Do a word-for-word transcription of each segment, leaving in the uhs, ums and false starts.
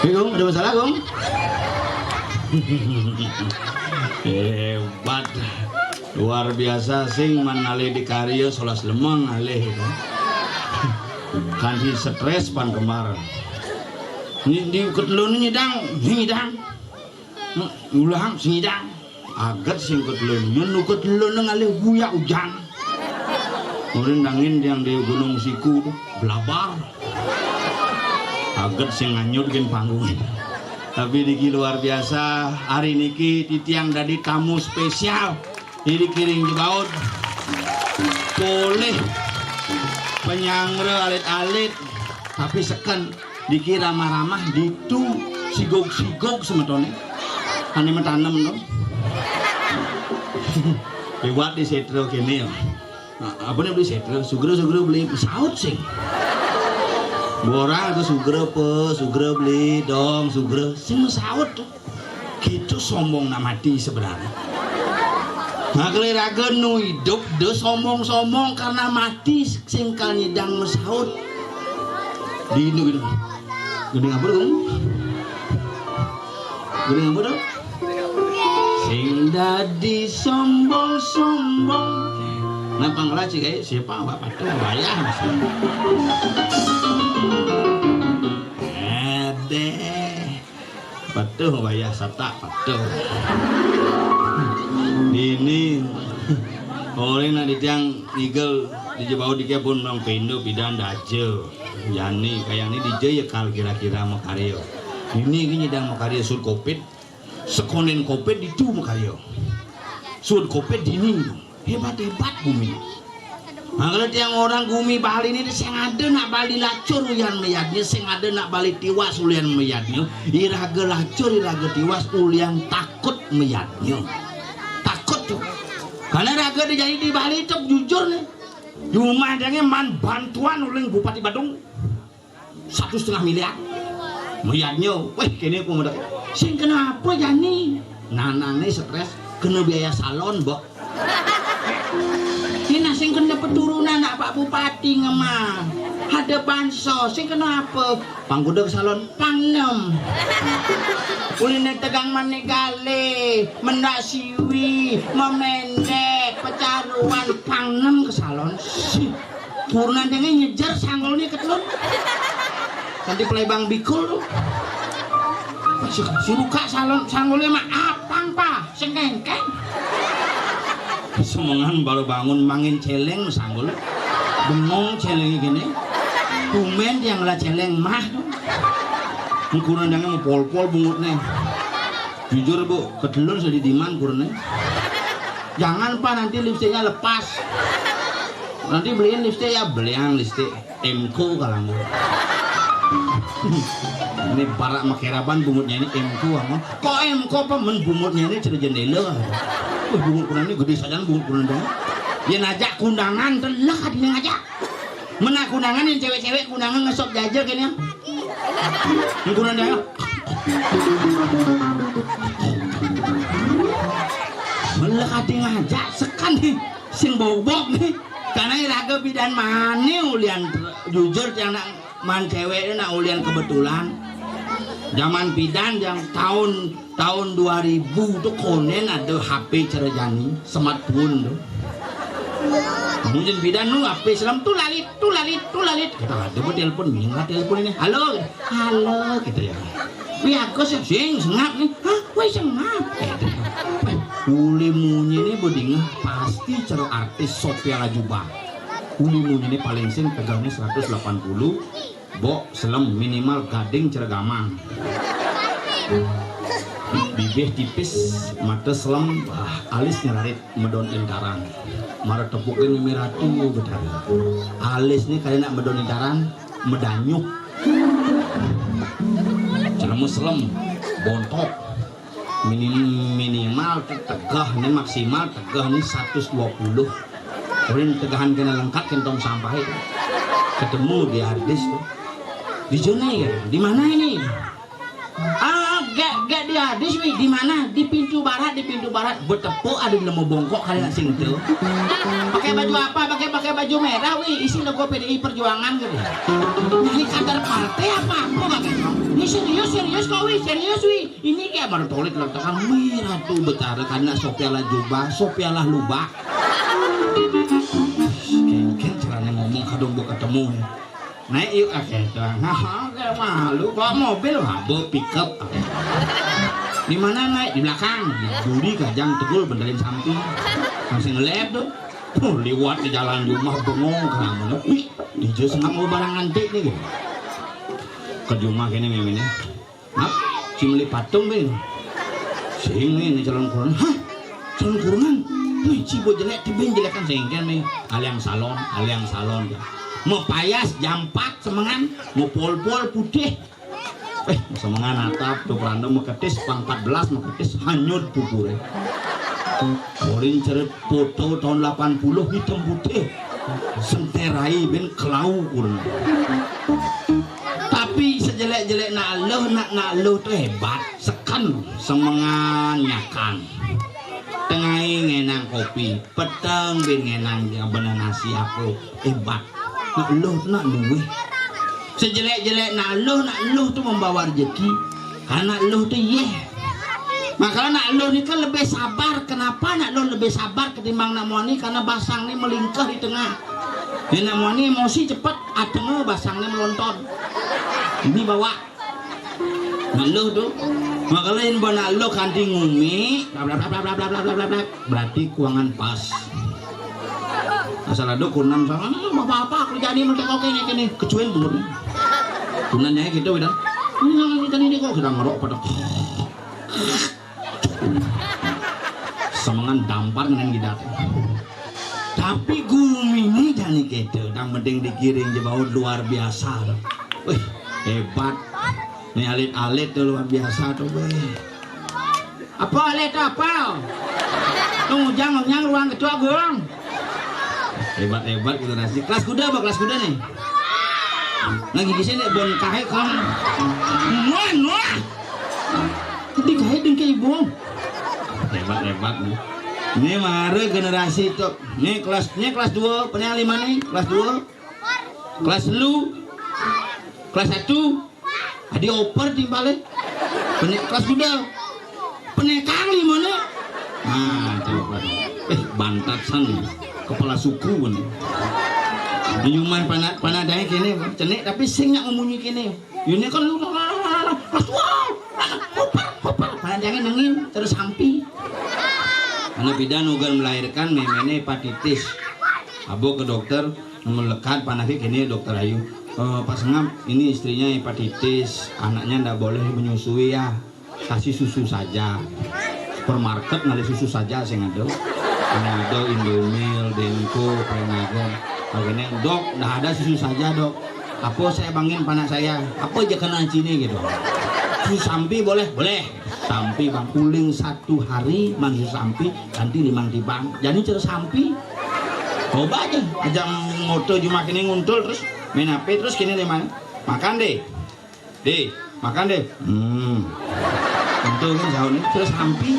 Bingung, ada masalah, Gong? Hebat. Luar biasa, sing man alih di karya solas lemeng alih itu. Kanti stres pan kembar. Ni di ketelun nyidang, nyidang. Hmm, ulang sing nyidang. Aget sing ketelun, nyun ketelun ngalih buyak ujan. Ulin dangin yang di Gunung Siku tuh, blabar. Aget sing nganyut gen panggung. Tapi niki luar biasa, hari niki titiang dadi tamu spesial. Niki ring Jebaud. Polih penyanggra alit-alit, tapi seken dikira ramah-ramah, ditu sigog-sigog semetone. Ane metanem to. Liwat di setra kene ya. Nah, apa nih beli setra? Sugra, sugra beli saut sing. Borang atau sugra pe, sugra beli dong, sugra sing saut tuh. Gitu sombong nak mati sebenarnya. Nah, kalau raga nu hidup, dia sombong-sombong karena mati sing kal nyidang mesaut. Di Indo gitu. Gede ngapa dong? Gede ngapa dong? Sing dadi sombong-sombong. Nah, panglaci kayak siapa? Apa tuh? Wayah. Ada. Patuh wayah satak, patuh. Ini oleh nak ditiang igel di Jebaud dike pun nang pindo pidan daja. Yani kayang ni dija ya kal kira-kira makarya. Ini gini dang makarya sud kopit. Sekonen kopit ditu makarya. Sud kopit dini. Hebat-hebat gumi. Nah, kalau tiang orang gumi Bali ini sing ada nak Bali lacur ulian mayadnya, sing ada nak Bali tiwas ulian mayadnya, iraga lacur, iraga tiwas ulian takut mayadnya. Takut tuh. Karena raga di jadi di Bali itu jujur nih. Di rumah dia man bantuan uling Bupati Badung. Satu setengah miliar. Mayadnya, weh, kene aku medek. Sing kenapa jani? Nanang nih stres, kena biaya salon, Mbok. Ini sing kena peturunan nak Pak Bupati ngemah. Ada bansos, sing kenapa? Pangguda ke salon, pang enam. Uline tegang manegale, mendak siwi, memendek, pecaruan, pang enam ke salon. Sih. Purna denge nyejer sanggulne ketelun. Nanti pelebang bikul tuh. Suruh kak salon sanggulnya mah apang pa sengkengkeng. Semengan baru bangun mangin celeng sanggul. Bengong celengnya gini. Tumben dia ngela celeng mah. Ukuran denge mau pol-pol bungutnya. Jujur bu, ketelun sedih diman kurne. Jangan pa nanti lipstiknya lepas. Nanti beliin lipstik ya, belian lipstik Emco kalau mau. Ini barak makeraban bungutnya ini Emco ama. Kok Emco apa men bungutnya ini cerita jendela. Wah, bungut kurang ini gede saja bungut kurang dong. Dia ngajak kundangan telah dia ngajak. Mena kundangan yang cewek-cewek kundangan ngesop jaja kene. Kundangan daya. Melek ati ngajak sekan nih sing bobok nih. Karena iraga bidan mane ulian jujur yang nak man cewek nak ulian kebetulan. Zaman bidan yang tahun Tahun dua ribu tuh konen ada H P cerejani, smartphone tuh. Mungkin bidan nu H P selam tuh lalit, tuh lalit, tuh lalit. Kita ada buat telepon, minggat telepon ini. Halo, halo gitu ya. Wih aku sih sing sengap nih. Hah, wih sengap. Gitu. Wih, uli munyi ini bedingah pasti cero artis Sophia Lajuba. Uli munyi ini paling sing tegangnya seratus delapan puluh. Bok selem minimal gading ceregamang. Bibih tipis, mata selem, ah, alis ngerarit medon intaran. Mara tepukin mimi ratu betara. Alis ni kali nak medon intaran, medanyuh. Celemu selem, bontok. Minim-, minimal tuh tegah nih, maksimal tegah nih seratus dua puluh. Ulin tegahan kena lengkap kentong sampah itu. Ketemu di harddisk tuh. Di zona ya, di mana ini? Ah, gak, gak di harddisk nih. Di mana? Di pintu barat, di pintu barat. Betepuk ada nemu bongkok kali nak sing itu. Baju apa? Pakai pakai baju merah, wih. Isi logo P D I Perjuangan gitu. Ini kader partai apa? Apa pakai? Ini serius, serius kok, wih, serius, wih. Ini kayak baru tolit letakkan, wih, Ratu Betara karena sopialah jubah, sopialah lubah. Kengkeng caranya ngomong kadung buat ketemu ya. Naik yuk, akhirnya tuh. Haha, kayak malu. Bawa mobil, mabuk, pickup. Di mana naik? Di belakang. Duri kajang tegul bendelin samping. Masih ngelep tuh. Oh, liwat di jalan rumah bengong keramun. Wih, di jus nggak mau barang antik nih. Ke rumah kene memangnya. Hah? Ci meli patung, Bén. Sing nih, ini calon kurunan. Hah? Calon kurunan? Wih, ci bo jelek, ti bén jelekan sengken nih. Aliang salon, aliang salon. Mau payas, jampat, semengan, mau pol-pol, putih. Eh, semengan atap, tuh keranda meketis, pang empat belas meketis, hanyut pupure. Korin ceret foto tahun delapan puluh, hitam putih. Senterai ben kelau kurang. Tapi sejelek-jelek nak lo, nak, nak lo tuh hebat. Seken semengan nyakan. Tengai ngenang kopi, peteng ben ngenang bener nasi aku. Hebat. Nak lo nak luwih. Sejelek-jelek nak lo, nak lo tuh membawa rezeki. Karena lo tuh yeh. Makanya nak lo ni kan lebih sabar. Kenapa nak lo lebih sabar ketimbang nak muani? Karena basang ni melingkah di tengah. Ini nak muani emosi cepet, atengah basang ni melonton. Ini bawa. Nak lo tuh. Makanya yang nak lo kanti ngumi, bla, bla, bla, bla, bla, bla, bla, bla, bla. Berarti kuangan pas. Asal ada kunan sama, "Hmm, apa-apa, aku jadi menteri koke ini, ini." Kecuin buat. Kunannya gitu, udah. "Hmm, kita ini kok kita ngerok pada." Semengan dampar ngenen kita. Tapi gumi ini jani gitu, yang penting dikiring je bau luar biasa. Wih, hebat. Ini alit-alit tuh luar biasa tuh, weh. Apa alit apa? Tuh ngujang ngujang ruang ketua gong. Hebat-hebat gitu nasi. Kelas kuda apa kelas kuda nih? Lagi di sini bon kahe kong. Muan, muan. Tapi kahe dengke ibu. Hebat-hebat nih. Ini mare generasi tuh. Nih kelas, nih kelas dua, pengen lima nih, kelas dua. Kelas lu. Kelas satu. Adi oper timbale. Pene kelas kuda. Pene kali mana? Nah, coba. Eh, bantatsan. Kepala suku bener. Di rumah panak panak dae kene, cenik tapi sing nyak ngomong kene. Yune kan lu kelas dua. Oper, oper. Panak dae nengin terus sampi. Anak bidan ugan melahirkan memene hepatitis. Abo ke dokter, melekat panaknya kene dokter Ayu. "Eh, Pak Sengap, ini istrinya hepatitis, anaknya ndak boleh menyusui ya. Kasih susu saja." Supermarket ngali susu saja sing ada. Ini ada Indomil, Denko, Prenagon. Makanya, "Dok, ndak ada susu saja, Dok." "Apa saya bangin panak saya? Apa aja kena cini gitu." "Susu sampi boleh?" "Boleh." Sampi bang, uling satu hari mansu sampi, ganti limang tibang. Jadi cara sampi. Coba aja, aja moto cuma kini nguntul terus main H P terus kini nih man. "Makan deh. Deh, makan deh." Hmm. Tentu kan sahur nih terus sampi.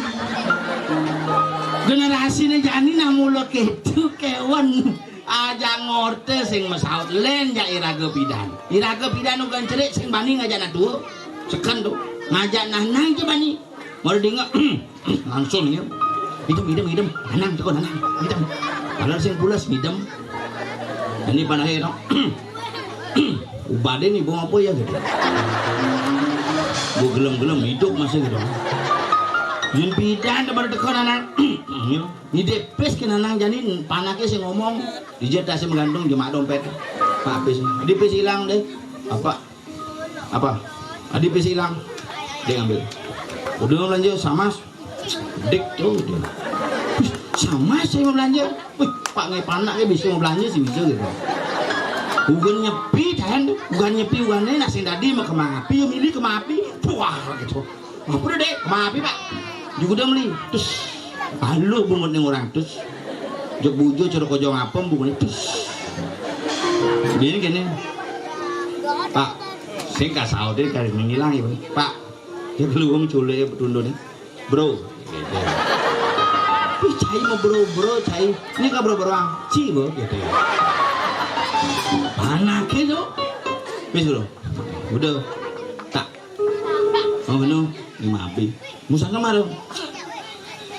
Generasi nih jani namula ketu kewan. Aja ngorte sing mesaut len ja iraga pidan. Iraga pidan ugan cerik sing bani ngajak natua. Seken tu. Ngajak nanang je bani. Mara dinga langsung ya. Idem, idem, idem. Nanang teko nanang. Idem. Padahal sing pulas ngidem. Ini panahe tu. Ubade ni bong apa ya gitu. Gua gelem-gelem hidup masih gitu. Yen pidan tu baru teko nanang. Ni depes ke nanang jani panake sing ngomong. Dije tasih menggantung jemak dompet. Pak pis. Dipis hilang deh. Apa? Apa? Adi pis hilang. Dia ngambil. Udah belanja samas. Dik tu dia. "Wih, samas saya mau belanja." "Wih, Pak ngai panak ya bisa mau belanja sih bisa gitu. Ugan nyepi tahan tu. Ugan nyepi ugan ni nak sing dadi mah kemapi, milih kemapi. Puah gitu. Apa dah dek? Kemapi Pak?" "Juga dah meli." Terus. Aluh bungut ni orang terus. Jok bujur cerok kojong apem bungut ni terus. Dia ni kene. "Pak, sing kasau dia kali menghilang ya, Pak." Dia keluung culek ya betundun ni. "Bro." Ih, cai mah bro-bro, cai. Ini ka bro-bro, ah. Ci, bro, gitu ya. Panaké to. Wis, bro. Udah. Tak. Oh, no. Ini maaf, Pi. Musang kemarin.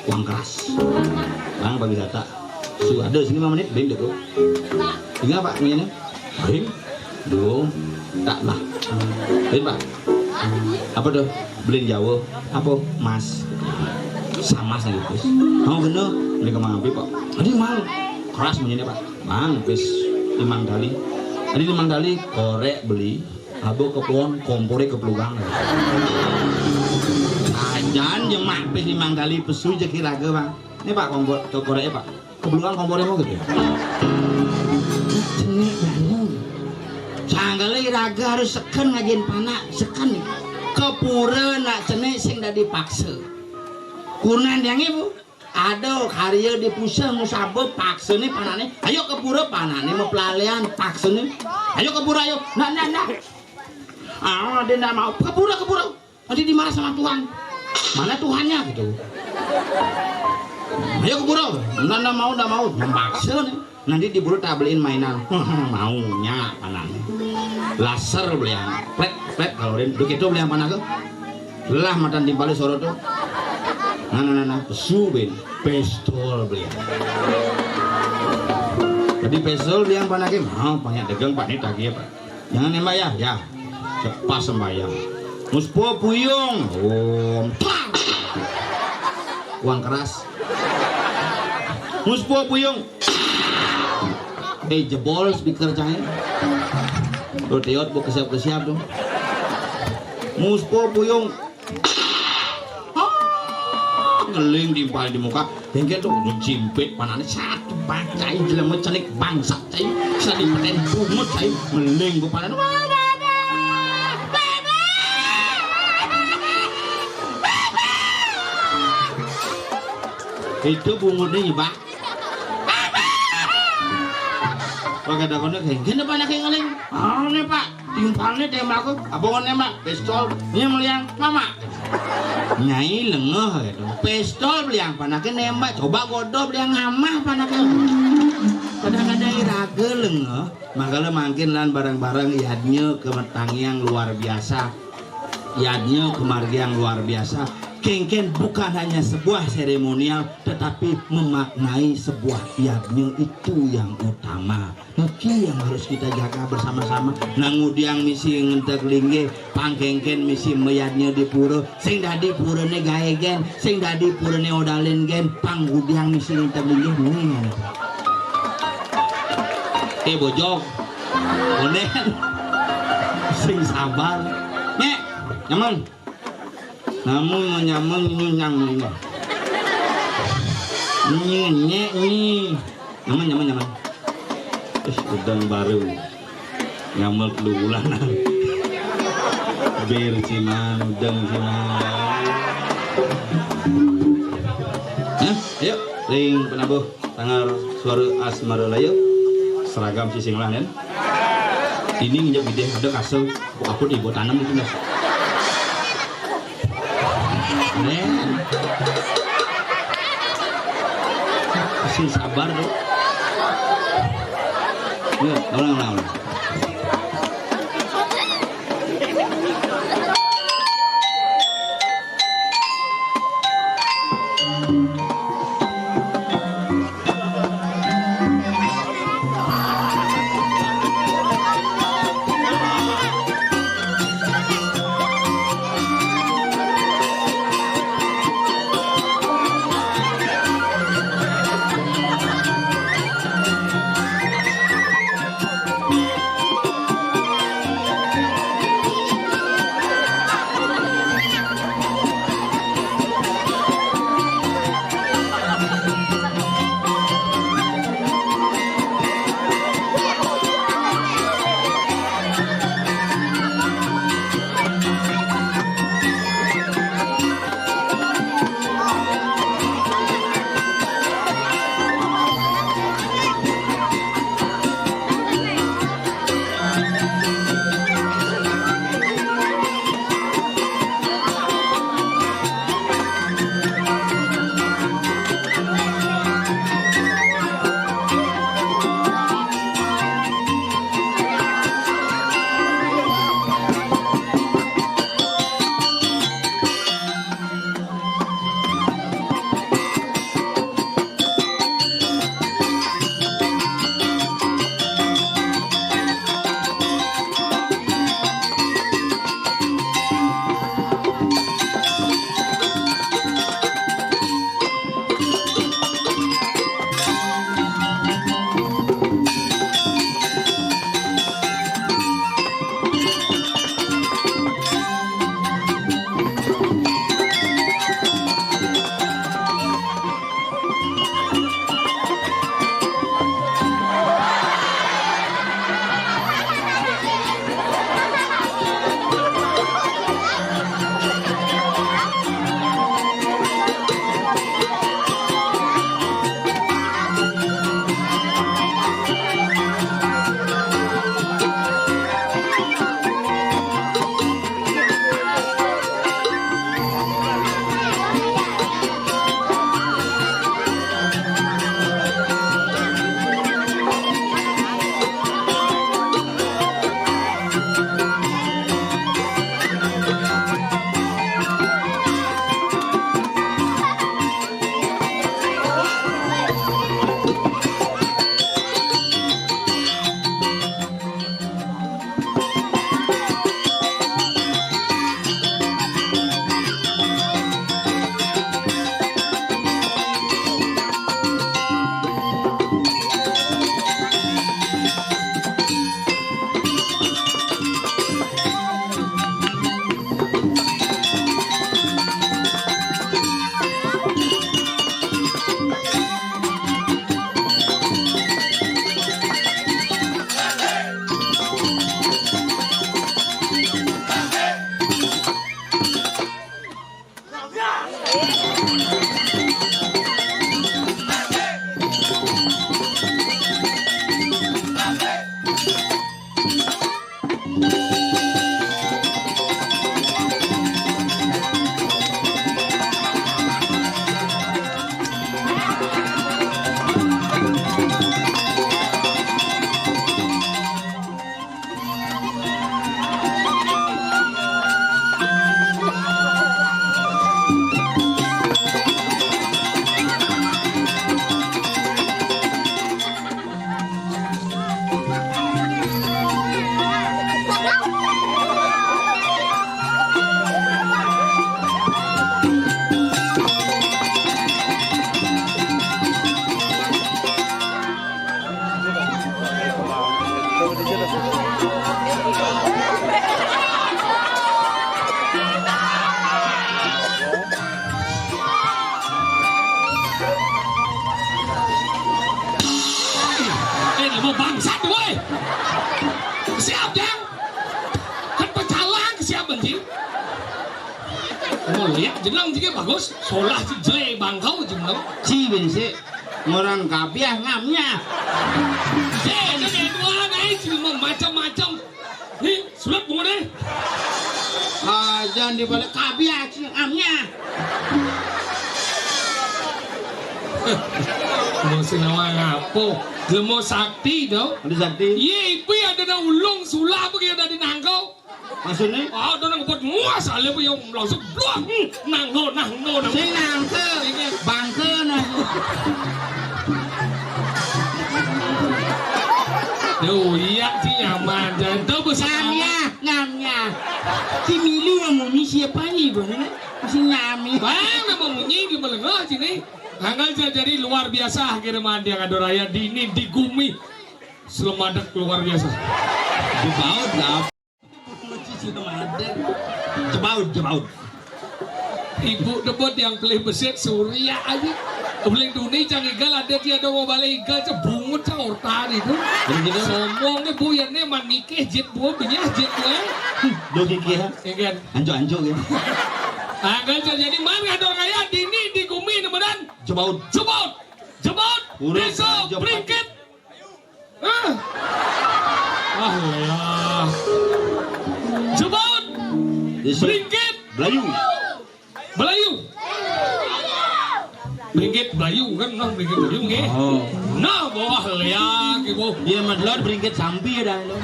Uang keras. Bang, bagi data. Su, ada sini lima menit, benda, bro. Tinggal, Pak, ini. Ayo. Duo, tak lah. Ayo, Pak. Apa tuh? Beliin Jawa. Apa? Mas. Sama saja, Gus. Mau kena? Beli ke Mampi, Pak. Tadi mau. Keras menyanyi, Pak. Bang, wis limang kali. Tadi limang kali, korek beli. Abo ke pohon, kompornya ke pelugang. Ajan, jemak, wis limang kali, pesu je kira ke, Bang. Ini, Pak, kompor, koreknya, Pak. Kebeluan komporé mau gitu. Cenik banget. Sanggalé iraga harus seken ngajin panak, seken. Kepura nak cenik sing dadi paksa. Kunan yang ibu, ada karya di pusat musabab paksa nih panaknya. Ayo kepura panaknya mau pelalian paksa nih. Ayo kepura ayo, nak nak nak. Ah, dia ndak mau. Kepura kepura. Nanti dimarah sama Tuhan. Mana Tuhannya gitu? Ayo ke pura. Nggak, nggak mau, nggak mau. Memaksa nih. Nanti di pura tak beliin mainan. Maunya panaknya. Laser belian. Pret, pret kalau rin. Begitu belian panak tuh. Lah matan timpali soro tuh. Nah, nah, nah, nah. Pesu bin. Pistol belian. Jadi pistol belian panaknya mau banyak dagang pak ini tagih pak. Jangan nembak ya, ya. Cepat sembahyang. Muspo puyung. Om. Uang keras. Muspo puyung. Eh jebol speaker cai. Tuh Tiot bu kesiap-kesiap tuh. Muspo puyung. Ah, ngeling timpal di muka. Bengkel tuh udah jimpit panane satu bang cai jelema cenik bangsa cai. Sadi peten bungut cai ngeling ku panane. Wah, wah, wah. Itu bungutnya nyebak. Pakai dakonnya kayak gini panake ngeling. Oh, nih, Pak. Timpalnya tembak aku. Apa mau nembak? Pistol. Ini meliang. Mama. Nyai lengeh gitu. Pistol beliang panake nembak. Coba godo beliang ngamah panake. Kadang-kadang iraga lengeh. Makanya mangkin lan bareng-bareng yadnya kemetang yang luar biasa. Yadnya kemargi yang luar biasa. Kengken bukan hanya sebuah seremonial, tetapi memaknai sebuah yadnya itu yang utama. Niki yang harus kita jaga bersama-sama. Nang udiang misi ngenteg linggih, pangkengken misi meyadnya di pura. Sing dadi purane gae gen, sing dadi purane odalen gen, pang udiang misi ngenteg linggih. Nih, nih. Eh bojog. Onen. Sing sabar. Nyek, nyaman. Namun nyaman ini nyaman. Ini, ini, ini. Nyaman, nyaman, nyaman. Ih, udang baru. Ngamel telu bulanan. Bir ciman, udang ciman. Hah? Ayo, ring penabuh. Tanggal suara asmara laya. Seragam sising lah, nen. Ini nginjak bideh ada kasel. Aku di buat tanam itu, Mas. Nen. Kasih sabar, tuh. Yuk, ulang, ulang, ulang. Oh, bangsat, woi. Siap, Jang. Kan pecalang siap, anjing. Oh, lihat jeneng juga bagus. Solah si jelek bangkau jeneng. Ci bin si ngorang kapiah ngamnya. Eh, itu kayak dua, guys, cuma macam-macam. Nih, sulit bunga deh. Ah, jangan dibalik kapiah ci ngamnya. Mau sinawa ngapo? Jelema sakti to. Ada sakti. Iya, ibu ada nang ulung sulap ki ada di nangko. Maksudnya? Ah, ada nang buat muas ale yang langsung bluak. Hmm, nangko, nangko, nangko. Sing nangke. Iya. Bangke nah. Yo iya sih nyaman. Jangan tahu besar. Ngamnya, ngamnya. Si Mili yang mau misi apa nih, Bang? Masih nyami. Bang, nama munyi di melengah sini. Tanggal jadi luar biasa akhirnya mandi yang ada raya dini di gumi. Selamat luar biasa. Jebaut lah. Jebaut, jebaut. Ibu debot yang pelih besit surya aja. Uling duni cang igal ada dia ada mau balik igal cebungut cang ortan itu. Jadi gitu. Sombong nih bu ya nih man mikeh jit bu benyah jit bu eh. Duh kiki ya. Ya kan? Anjuk-anjuk ya. Tanggal jadi man ngador kaya dini di gumi nemenan. Jebaut. Jebaut. Jebaut. Urus Desa aja, Pak. Pringkit. Ah. Ah, ya. Jebaut. Desa Pringkit. Belayu. Belayu. Pringkit Belayu kan nah Pringkit Belayu nggih. Oh. Nah, bawah liak ibu. Iya, madlor Pringkit Sampi ada lo.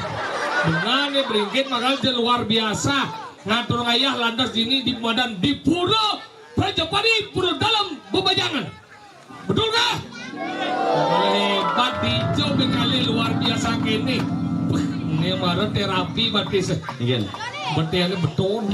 Dengan nih Pringkit makanya luar biasa. Ngatur ngayah lantas dini di Madan di Pura Prajapati Pura Dalam Bebajangan. Betul kah? Hebat dijo bekali luar biasa kene. Ini mara terapi batis. Nggih. Betul beton.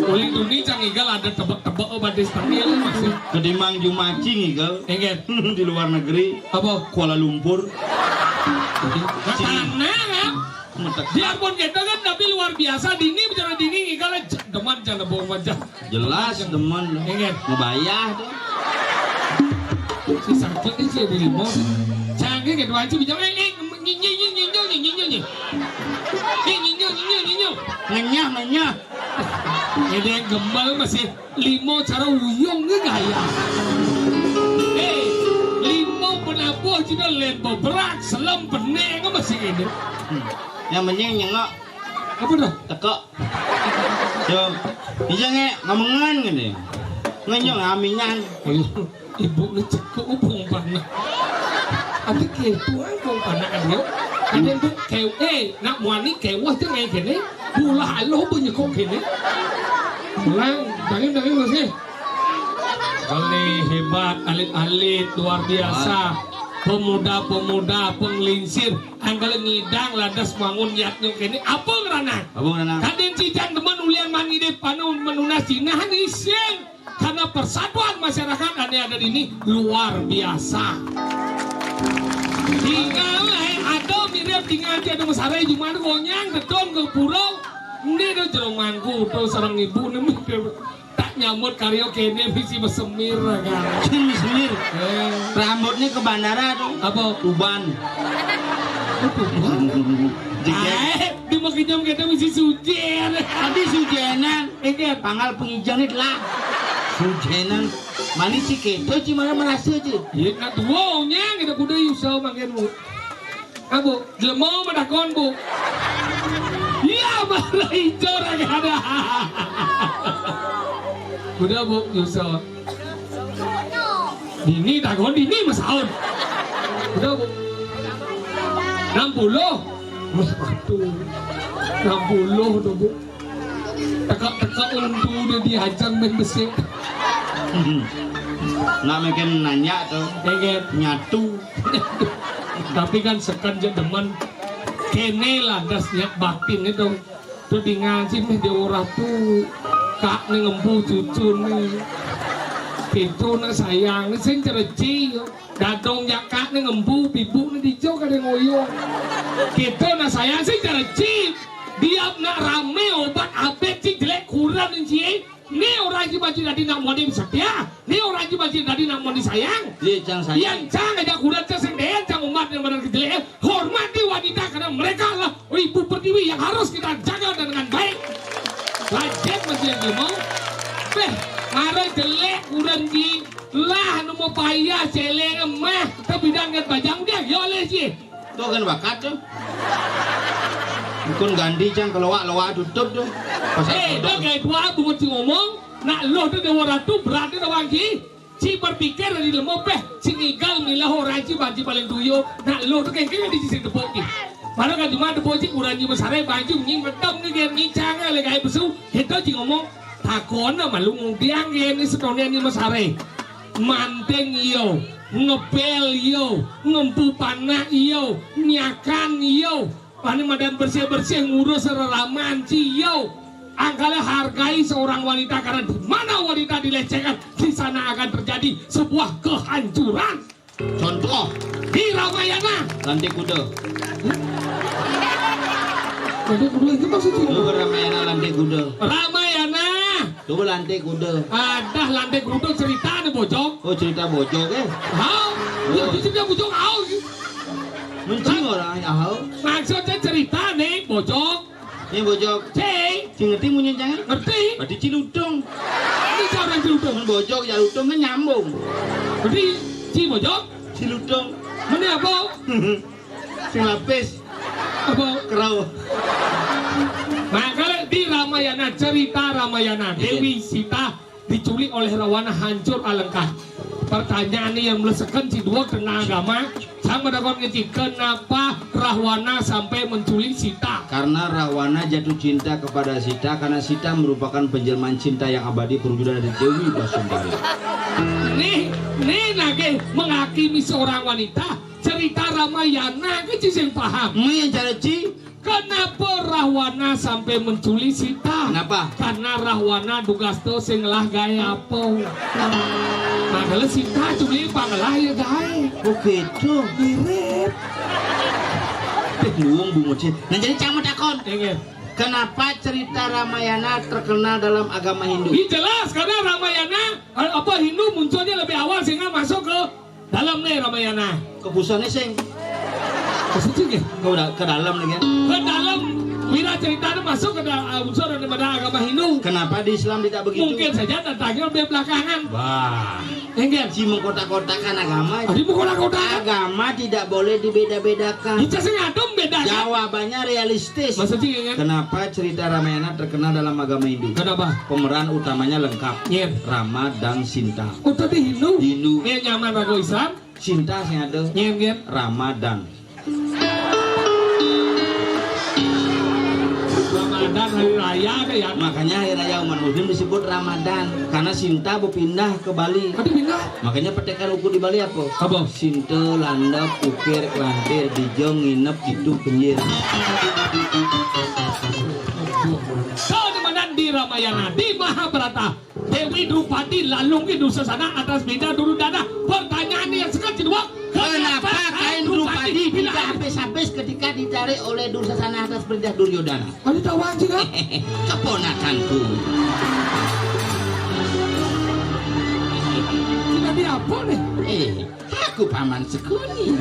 Oleh duni cang igal ada tebak-tebak batis tengil masih. Kedimang jumaci ngigal. Nggih. Di luar negeri. Apa? Kuala Lumpur. Nah, tanah kan? Metek. Biarpun kita kan tapi luar biasa dini bicara dini ngigal demen jangan bohong aja. Jelas demen. Ingat. Ngebayah tuh. Si sakit nih si di limau. Canggih gitu aja bicara eh eh nyinyi nyinyi nyinyi nyinyi nyinyi. Eh nyinyi nyinyi nyinyi. Ngenyah ngenyah. Ini yang gembal masih limo cara uyung ke gaya. Eh limo penabuh juga lembo berat selem pening masih ini. Yang penting nyengok. Apa dah? Tekok. Yo, iya nge ngamengan ngene. Ngenyong amingan. Ayo, ibu ni cekuk ubung panak. Tapi ketua ubung panak kan yo. Ada tu kew eh nak muani kewah tu ngai kene. Bulah aloh bunyi kok kene. Ulang, bangun bangun masih. Kali hebat, alit-alit luar biasa. Pemuda-pemuda penglingsir Anggala ngidang lantas bangun yatnya kene apa ngeranang? Apa ngeranang? Kadin cijang demen ulian mangide panu menunas jinah isin karena persatuan masyarakat ane ada di ini luar biasa. Tinggal eh ada mirip tinggal dia dong sarai cuma gonyang dedong ke pura ini do jerong mangku to sareng ibu nemu. Tak nyambut karyo kene misi besemir kan. Sing semir. Eh. Rambutnya ke bandara tuh. Apa? Tuban. Tuban. Jeget. Ae, di mau kinyam kita misi sujen. Tadi sujenan. Ini panggal pengijang nih lah. Sujenan. Manis sih keto sih malah merasa sih. Iya nak tuanya kita kuda yusau makin mu. Abu, jelema menakon, Bu. Iya, marah ijo ra ada. Udah, Bu, nyusul. Dini takon dini masaun. Udah, Bu. Enam puluh. Wah, waduh. Enam puluh tuh, Bu. Teka-teka untu dia diajang main besik. Nak makin nanya tuh. Pengen nyatu. Tapi kan seken je demen kene lah das nyak batin itu. Tuh di ngaji meh dia ora tuh kak ni ngembu cucu ni. Itu nak sayang ni sing cereci yo. Dadong nyak kak ni ngembu bibu ni dijo kada ngoyo. Kita nak sayang sing cereci. Diap nak rame obat abet sing jelek kurang ni cie. Né orang ci bajing dadi nak moni setia, né orang ci bajing dadi nak moni sayang. Iya, cang sayang. Yang cang ajak kuda cang sendirian, cang umat yang benar kejelekan. Hormati wanita karena mereka adalah ibu pertiwi yang harus kita jaga dengan baik. Lanjut masih yang ngomong. Beh, mara jelek kurang di lah nemu payah celeng emah, tapi dengan bajang dia, yo leh sih. Tuh kan bakat tuh. Bukan ganti cang keloak-loak tutup tuh. Pasal eh, dah kayak tua bungut si ngomong, nak lo tuh dewa ratu berarti dah wangki. Ci berpikir dari lemo peh, ci ngigal milah orang ci banci paling tuyo. Nak lo tuh kayak gini di sisi tepuk ki. Mana kan cuma tepuk ci kurang ci besar banci nyi metem nih dia ngicang le kayak besu. Itu ci ngomong, takona malu ngudiang ini setone ini mesare. Manting iyo, ngebel iyo, ngempu panak iyo, nyakan iyo. Pani madan bersih-bersih ngurus reraman ci iyo. Angkala hargai seorang wanita karena di mana wanita dilecehkan, di sana akan terjadi sebuah kehancuran. Contoh. Di Ramayana. Lantik kuda. Lantik kuda itu maksudnya? Lu Ramayana lantik kuda. Ramayana. Coba lantik kuda. Ada lantik kuda cerita nih bojong. Oh, cerita bojong eh. Hau. Oh. Ya, cerita bojong hau. Mencing orang ya hau. Maksudnya cerita nih bojong. Ini bojong. Cing. Cing ngerti munyi cang? Ngerti. Berarti ciludung. Ini cara ciludung. Bojong ya ludung kan nyambung. Berarti ci bojong. Ciludung. Mana apa? Sing lapis. Apa? Kerau. Nah, kalau di Ramayana, cerita Ramayana, iya. Dewi Sita diculik oleh Rawana hancur alengkah. Pertanyaan nih yang meleseken ci dua tengah agama, sama dakon ngeci, kenapa Rahwana sampai menculik Sita? Karena Rahwana jatuh cinta kepada Sita karena Sita merupakan penjelmaan cinta yang abadi perwujudan dari Dewi Basumbari. Nih, nih nage menghakimi seorang wanita. Cerita Ramayana ke ci sing paham. Mui yang cara ci. Kenapa Rahwana sampai menculik Sita? Kenapa? Karena Rahwana dugas to sing ngelah gawe apa. Nah, kalau Sita culi pangelah ya gawe. Oh gitu. Mirip. Teh luung bungut sih. Nah jadi cang mau takon. Ingat. Kenapa cerita Ramayana terkenal dalam agama Hindu? Ini jelas karena Ramayana eh, apa Hindu munculnya lebih awal sehingga masuk ke dalam nih Ramayana. Kepusannya sing. Maksudnya gini? Ke, udah, ke dalam nih kan? Ke dalam. Bila cerita itu masuk ke da- unsur daripada agama Hindu. Kenapa di Islam tidak begitu? Mungkin saja datangnya lebih belakangan. Wah. Enggak. Si mengkotak-kotakan agama. Tadi mengkotak-kotakan. Agama tidak boleh dibeda-bedakan. Kita sih ngadem bedanya. Jawabannya realistis. Maksudnya enggak? Kenapa cerita Ramayana terkenal dalam agama Hindu? Kenapa? Pemeran utamanya lengkap. Iya. Rama dan Sinta. Oh tadi Hindu. Hindu. Iya nyaman aku Islam. Sinta sing ada. Iya, iya. Ramadan. Ramadan hari raya ada ya. Makanya hari raya umat muslim disebut Ramadan karena Sinta berpindah ke Bali. Ada pindah. Makanya petekan uku di Bali apa? Apa? Sinta landep ukir kelantir dijong nginep itu kenyir. Kau di mana di Ramayana di Mahabharata? Dewi Drupadi lalung ke Dursasana atas beda Duryodana. Pertanyaan yang sekarang kedua, kenapa kain Drupadi tidak habis-habis ketika ditarik oleh Dursasana atas perintah Duryodana? Ada tahu aja kan? Keponakanku. Tidak diapa nih? Eh, aku paman Sekuni.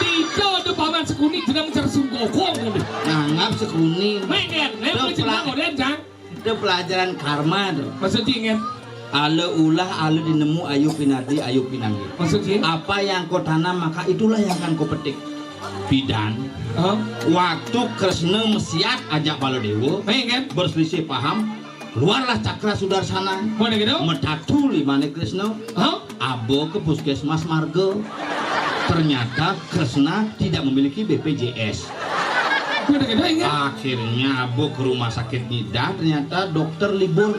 Tidak ada paman Sekuni, tidak mencari sungkokong. Nanggap Sekuni. Menger, menger, Itu pelajaran karma tuh. Maksudnya ingat. Ala ulah, ala dinemu, ayu pinadi, ayu pinanggih. Maksudnya? Apa yang kau tanam maka itulah yang akan kau petik. Bidan. Huh? Waktu Kresna mesiat ajak Baladewa, ingat. Berselisih paham, keluarlah Cakra Sudarsana. Mana gitu? Metatu limane Kresna. Huh? Abo ke puskesmas marga. Ternyata Kresna tidak memiliki B P J S. Akhirnya abo ke rumah sakit Nida, ternyata dokter libur.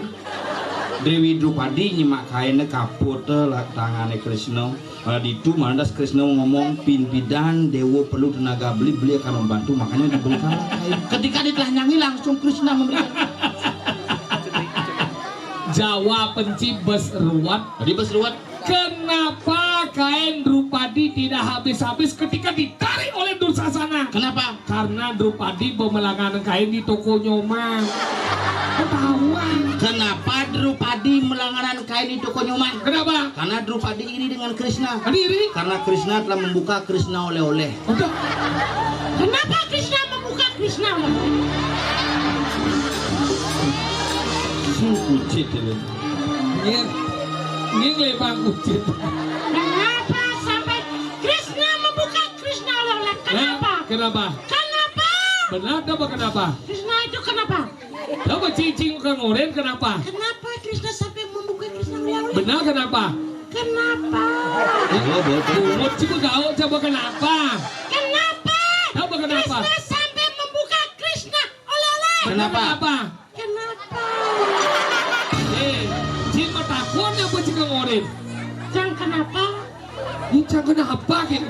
Dewi Drupadi nyemak kainnya kaput lah tangane Kresna. Pada ditu malah das Kresna ngomong pimpidan Dewa perlu tenaga beli, beli akan membantu, makanya dibelikanlah kain. Ketika ditelanjangi langsung Kresna memberikan. Jawa penci bes ruwet. Tadi bes ruwet. Kenapa kain Drupadi tidak habis-habis ketika ditarik oleh Dursasana? Kenapa? Karena Drupadi pemelangan kain di toko Nyoman. Ketahuan. Kenapa Padi melanggaran kain di toko Nyoman. Kenapa? Karena Drupadi iri dengan Krishna. Tadi iri? Karena Krishna telah membuka Krishna oleh-oleh. Udah. Kenapa Krishna membuka Krishna oleh-oleh? Sungguh cit ini. Ini, ini lempang kucit. Kenapa sampai Krishna membuka Krishna oleh-oleh? Kenapa? Kenapa? Kenapa? Benar apa kenapa? Krishna itu kenapa? Coba cicing ke ngorin kenapa? Kenapa Krishna sampai membuka Krishna oleh-oleh? Benar kenapa? Kenapa? Iya, betul. Umut coba kau coba kenapa? Kenapa? Coba kenapa? Krishna sampai membuka Krishna oleh-oleh. Kenapa? Kenapa? Kenapa? Eh, cing mau takut apa cing ngorin? Cang kenapa? Ini cang kenapa gitu?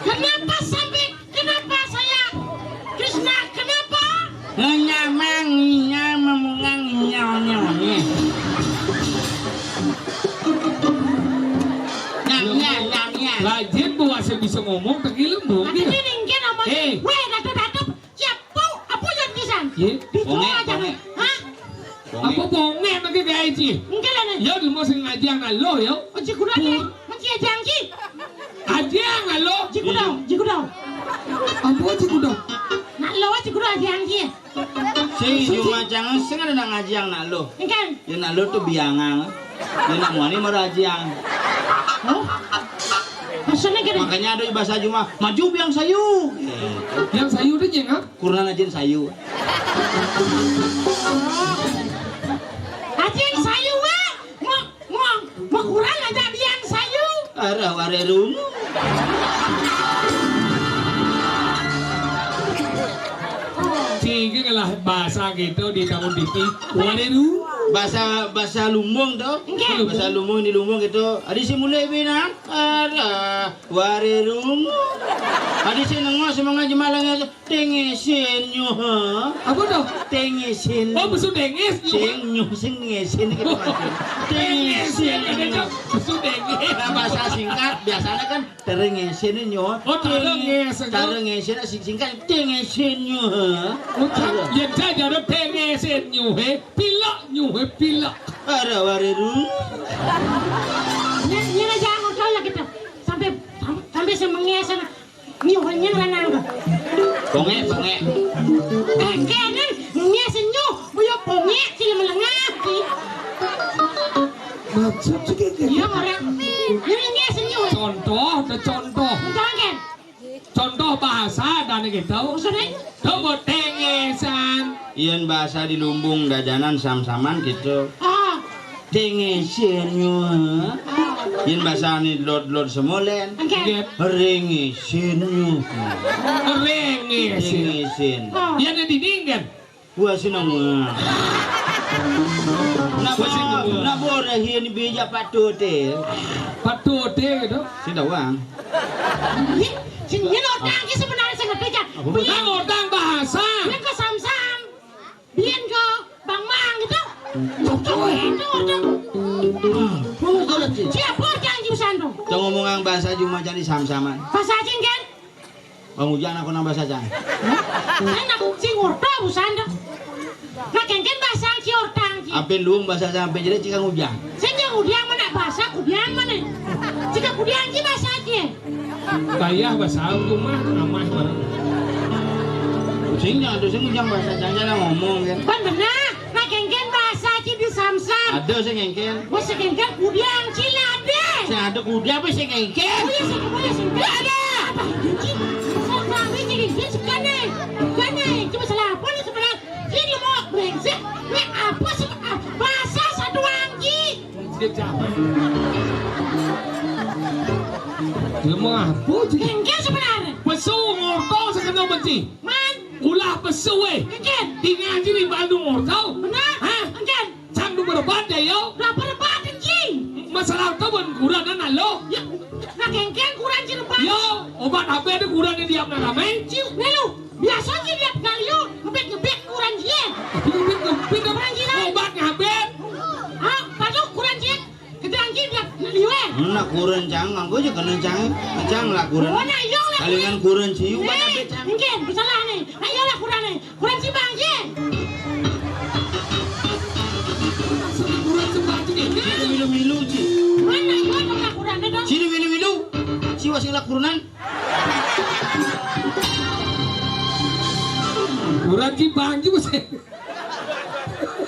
Kenapa sampai kenapa saya Krishna kenapa? Ngenyamang iya memungang iya nyamnya. Nyamnya nyamnya. Rajin bawa saya bisa ngomong tak ilmu. Nanti dia ninggalin ngomong. Eh. Weh, datu-datu. Siap, apa yang pisan? Ye? Dicoba aja nih. Hah? Apa bonge pakai gaya ci? Enggak lah nih. Ya di mau sengaja nalo ya. Oji kuda ya. Menci aja angki. Aja nalo. Ji kuda, ji kuda. Apa ji kuda? Nalo ji kuda aja angki. Sing cuma jangan sing ada ngaji yang nalo. Enggak. Ya nalo tuh biangan. Dia nak muani marajiang. Hah? Maksudnya gini. Makanya ada bahasa Juma, maju biang sayu. Yang sayu itu jengap? Kurang aja sayu. Aja yang sayu, weh. Mau, mau, mau kurang aja biang sayu. Arah warerung. Cinggi lah bahasa gitu di tahun diki. Wareru. Bahasa bahasa Lumbung tuh. Enggak. Bahasa Lumbung di Lumbung gitu. Adi si mulai binang. Ada warerung. Adi si nengok semangat jemalang itu. Tengesin nyu ha. Apa tuh? Tengesin. Oh, besok dengis nyu. Sing nyu sing ngesin gitu. Tengesin nyu. Besok dengis. Bahasa singkat biasanya kan Terengesen nyo. Oh, terengesen. Terengesen sing singkat tengesen nyo. Ucap yen saya jare tengesen nyo he, pilek nyo he, pilek. Ada wareru. Nyen nyen aja ngono lah kita. Sampai sampai semengesen nyo nyen lanang. Bongek bongek. Eh, kenen ngesen nyo, buyo bongek sing melengah ki. Maksud sih kayak gitu. Iya, orang. Ini ngesen nyo. Contoh, ada contoh. Contoh kan? Contoh bahasa dan gitu. Maksudnya? Coba tengesan. Yen bahasa di Lumbung dajanan sam-saman gitu. Ah. Tengesin nyu. Ah. Yen bahasa ni lod-lod semolen. Oke. Nggih. Rengesin nyu. Rengesin. Rengesin. Ah. Yen di dingin. Wah, seneng. Nak bo, nak bo rahin bija patute. Patute gitu. Sing dawang. Sing yen otang ki sebenarnya sing ngerti kan. Apa? Yen otang bahasa. Yen ke Samsam. Yen ke Bang Mang gitu. Itu otang. Siapa otang ki santo? Tong ngomongan bahasa cuma jadi Samsaman. Bahasa cing kan? Bang Ujang aku nambah saja. Saya nak sing orta busan dah. Nak kengken bahasa ki orta ki. Ape luung bahasa sampe jadi cika ngujang. Sing yang udiang mana bahasa kudiang mana? Cika kudiang ki bahasa ki. Kaya bahasa rumah amah bareng. Sing jangan tuh sing ujang bahasa jangan ngomong kan. Kan benar. Nah, kengken bahasa ki di Samsam. Ada sing kengken. Wah, sing kengken kudiang ki lade. Sing ada kudiang apa sing kengken? Oh iya, sing kengken, sing kengken. Ada. Apa itu ki? Kok kami jadi dia sekane? Sekane, cuma salah apa nih sebenarnya? Ki mau brengsek. Ini apa sih? Ah, bahasa satu angki. Dia capek. Dia mau apa sih? Kengken sebenarnya. Pesu ngorto sekena benci. Man. Ulah pesu, eh. Engken. Tinggal diri bandu mortau. Benar. Hah? Engken. Sang du berebat ya, yo. Lah berebat, engken. Masalah tu pun kurang kan, lo. Ya. Nak engken kurang jerebat. Yo, obat apa ada kurang di diam nak ramai? Ciu, lalu. Biasa je dia kali yo. Ngebet-ngebet kurang je. Ngebet-ngebet apa? Kurang je lah. Obat ngabet. Ha, padu kurang je. Kita anjing dia nak liwet. Nak kurang cang, aku je kena cang. Cang lah kurang. Oh, nak yo lah. Kalingan kurang ciu, eh, banyak cang. Engken, bersalah ni. Nak yo lah kurang ni. Kurang cibang je. Ci milu-milu, Ci. Mana ieu lakuranna dong? Ci milu-milu. Ci wah sing lakuran. Urang Ci bangki masih.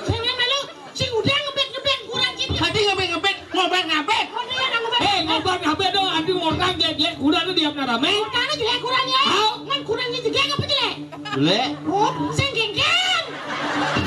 Sing milu, sing udah ngebet-ngebet kurang Ci. Hati ngebet-ngebet, ngobet-ngabet. Oh, iya, ngebet. Eh, ngobet-ngabet dong, adi ngorang dia, dia kurang dia pernah rame. Kurang jelek kurang ya. Hah? Ngan kurang jelek apa jelek? Jelek. Oh, sing genggen.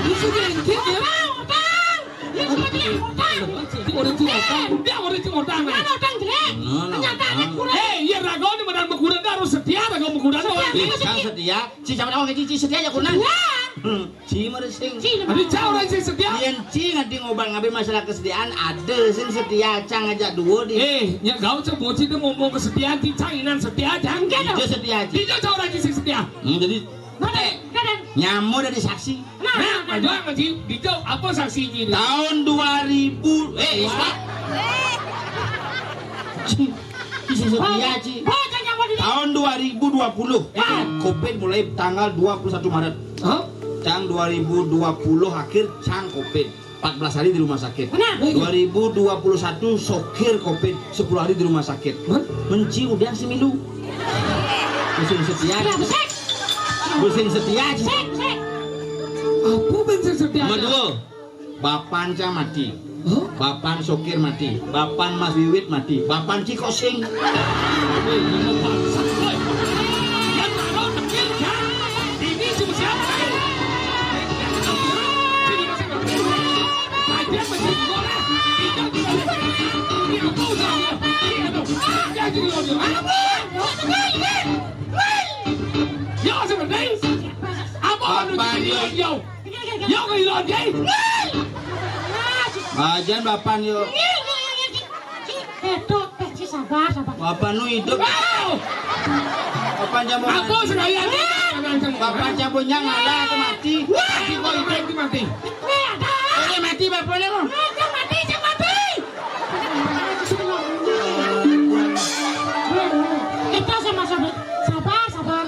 Itu genggen ya. Utang, utang. Iya, cuma jelek, utang. Itu orang Ci utang. Dia orang Ci utang, nah. Mana utang jelek? Nah, nah, kenyataannya nah. Kurang. Eh, iya, ragu nih, modal mau kurang harus setia, ragu mau kurang. Setia, orang. Eh, setia. Kan setia. Ci sama orang Ci, Ci setia aja kurang. Iya. Hmm. Ci mah sing. Ci, Aduh, cau orang sing setia. Yén Ci ngadé ngobang ngabé masalah kesetiaan, ada sing setia, cang ngajak dua di. Eh, nya gaul cang bocil dia ngomong kesetiaan, Ci cang inan setia, cang. Enggak dong. Dijo setia, Ci. Dijo cau orang sing setia. Hmm, jadi Mana? Kadang. Nyamuk dari saksi. Nah, nah, nah, nah. Dijo apa saksi Ci? Tahun dua ribu, eh, Wah. Ci, Ci setia, Ci. Baca nyamuk di Tahun dua ribu dua puluh, Ah. covid mulai tanggal dua puluh satu Maret. Hah? Cang dua ribu dua puluh akhir, cang covid. Empat belas hari di rumah sakit. Benar. Dua ribu dua puluh satu sokir covid, sepuluh hari di rumah sakit. Hah? Menci udah semilu. Musim setia. Sudah, besek. Musim setia. Sek, sek. Apa bensin setia? Nomor dua. Bapan cang mati. Hah? Bapan sokir mati. Bapan Mas Wiwit mati. Bapan Cikosing. Woi, ini bangsat, woi. Yang taruh dekil, ya. Ini cuma siapa? Ini masih berpikir. Kajian masih sekolah. Tidak bisa. Ini apa usahanya? Ini apa? Ya, jadi lo, apa? Ya, sebenarnya. Apa anu Bapak jadi Yud. Yo. Yo, ke Ilon, Jay. Bajan Bapan, yo. Itu, teh, Ci, sabar, sabar. Bapak nu hidup. Wow. Bapak jamu Aku mati. Sekalian. Bapak jamu nyang ngalah atau mati. Mati kok hidup. Mati, mati. Ini mati Bapak ni, kok. Jangan mati, jangan mati. Kita sama-sama. Sabar, sabar.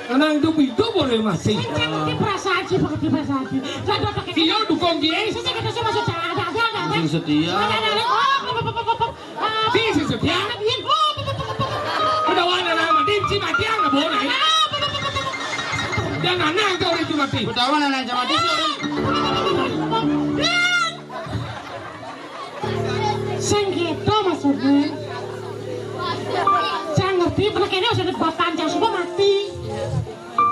Anak hidup-hidup boleh mati. Saya ngerti perasaan sih, ngerti perasaan sih. Saya udah pakai Iya, dukung dia. Saya kata saya masuk cara ada, ada, ada, ada. Sing setia. Ada, ada, ada. Oh, apa, apa, apa, apa, apa. Ah, Sing setia. Ada dia. Oh, apa, apa, apa, apa, apa. Udah wana nama tim si mati yang nggak boleh. Ah, apa, apa, apa, apa, apa. Dan anak itu orang itu mati. Udah wana nama mati. Ah, apa, apa, apa, apa, apa. Sing gitu maksudnya. Saya ngerti, pernah kayaknya sudah bapak jam semua mati.